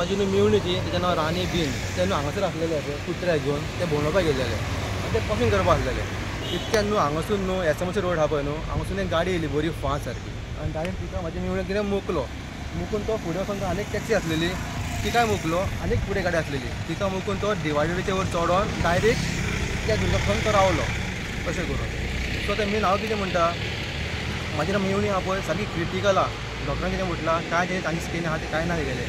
म्हाजी न्हू मेवणी ती तेजें नांव राणी बीन, ते न्हू हांगासर आसलेले पळय कुत्र्याक घेवन ते भोंवडोवपाक गेल्लेले आनी ते वॉकिंग करपाक आसलेले. इतक्यान न्हू हांगासून न्हू एसएमसी रोड आहा पळय न्हू, हांगासून एक गाडी येयली बरी फास्ट सारकी आनी डायरेक्ट तिका म्हाजी मेवणी कितें मुकलो, मुकून तो फुडें वचोन आनी एक टॅक्सी आसलेली तिकाय मुकलो आनी एक फुडें गाडी आसलेली तिका मुकून तो डिवायडरीचे वयर चडोन डायरेक्ट त्या दुर्गा तो रावलो अशें करून. सो ते मेन हांव कितें म्हणटा, म्हाजी मेवणी आहा पळय सारकी क्रिटिकल आहा, डॉक्टरान कितें म्हटलां काय तें तांची स्किन आहा तें कांय ना गेलें.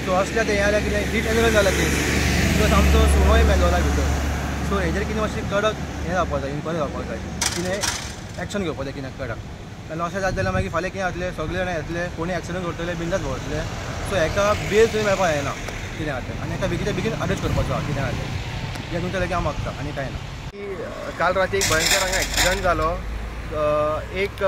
सो असल्या तें हें जाल्यार कितें हीट एंड रन जालें केस, प्लस आमचो सुणोय मेलोला भितर. सो हेजेर कितें मातशें कडक हें जावपाक जाय, इन्क्वायरी जावपाक जाय, कितें एक्शन घेवपाक जाय कितें कडक. आनी अशें जात जाल्यार मागीर फाल्यां कितें जातलें, सगळे जाणां येतले, कोणी एक्सिडंट करतले, बिंदास भोंवतले. सो हेका बेल थंय मेळपाक जायना कितें आहा तें, आनी हेका बेगीच्या बेगीन अरेस्ट करपाचो आहा कितें आहा तें, हें तुमच्या लागीं हांव मागता आनी कांय ना. काल राती एक भयंकर हांगा एक्सिडंट जालो. एक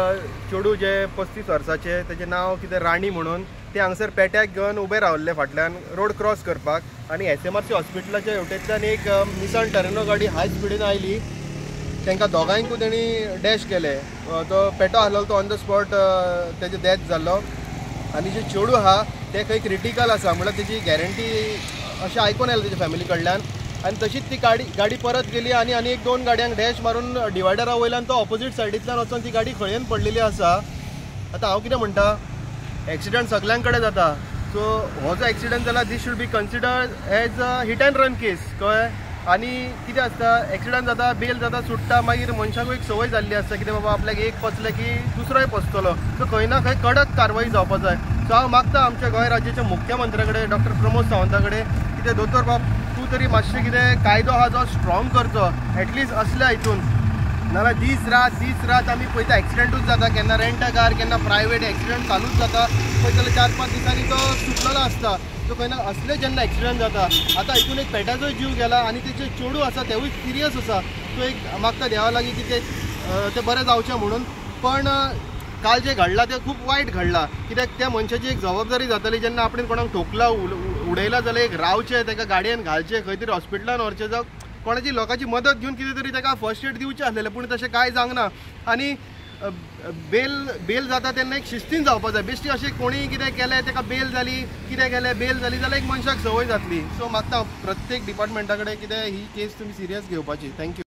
चेडूं जें 35 वर्साचें, तेजें नांव कितें राणी म्हणून, ते हांगसर पेट्याक घेवन उबे रावल्ले फाटल्यान रोड क्रॉस करपाक आनी एसएमआरसी हॉस्पिटलाच्या हेवटेंतल्यान एक निसान टरेनो गाडी हाय स्पिडीन आयली. तांकां दोगांयकूय तेणी डॅश केले. तो पेटो आसलो तो ऑन the spot तेजे डेथ जाल्लो आनी जे चेडूं आहा तें खंय क्रिटिकल आसा म्हणल्यार तेजी गॅरंटी अशें आयकून आयलें तेच्या फॅमिली कडल्यान. आनी तशीच ती गाडी परत गेली आनी आनी एक दोन गाडयांक डॅश मारून डिवायडरा वयल्यान तो ऑपोजीट सायडींतल्यान वचोन ती गाडी खळयेन पडलेली आसा. आतां हांव कितें म्हणटा, एक्सिडंट सगळ्यां कडेन जाता. सो हो जो एक्सिडंट जाला this should be considered as a hit and run case, कळ्ळें. आनी कितें आसता, एक्सिडंट जाता, बेल जाता, सुट्टा, मागीर मनशाकूय एक संवय जाल्ली आसता कितें बाबा आपल्याक एक पचलें की दुसरोय पचतलो. सो खंय ना खंय कडक कारवाई जावपाक जाय. सो हांव मागता आमच्या गोंय राज्याच्या मुख्यमंत्र्या कडेन, डॉक्टर प्रमोद सावंता कडेन, कितें दोतोर बाब तूं तरी मातशें कितें कायदो आहा जो स्ट्रॉंग करचो एटलिस्ट असल्या हितून. नाजाल्यार दीस रात आमी पळयता एक्सिडंटूच जाता, केन्ना रेंट कार केन्ना प्रायवेट एक्सिडंट चालूच जाता. पळयता जाल्यार 4-5 दिसांनी तो सुटलेलो आसता. सो खंय ना असले जेन्ना एक्सिडंट जाता, आतां हितून एक पेट्याचोय जीव गेला आनी तेचे चेडूं आसा तेवूय सिरियस आसा. सो एक मागता देवा लागीं की ते बरें जावचें म्हणून. पण काल जें घडलां तें खूब वायट घडलां, कित्याक त्या मनशाची एक जबाबदारी जातली जेन्ना आपणें कोणाक ठोकला उडयला जाल्यार एक रावचें, ताका गाडयेन घालचें, खंय तरी हॉस्पिटलान व्हरचें, जावं कोणाची लोकांची मदत घेवन कितें तरी ताका फर्स्ट एड दिवचें आसलेलें, पूण तशें कांय जावंक ना. आनी बेल जाता तेन्ना एक शिस्तीन जावपाक जाय. बेश्टी अशें कोणीय कितें केलें ताका बेल जाली, कितें केलें बेल जाली जाल्यार एक मनशाक संवय जातली. सो मागता प्रत्येक डिपार्टमेंटा कडेन कितें ही केस तुमी सिरियस घेवपाची. Thank you.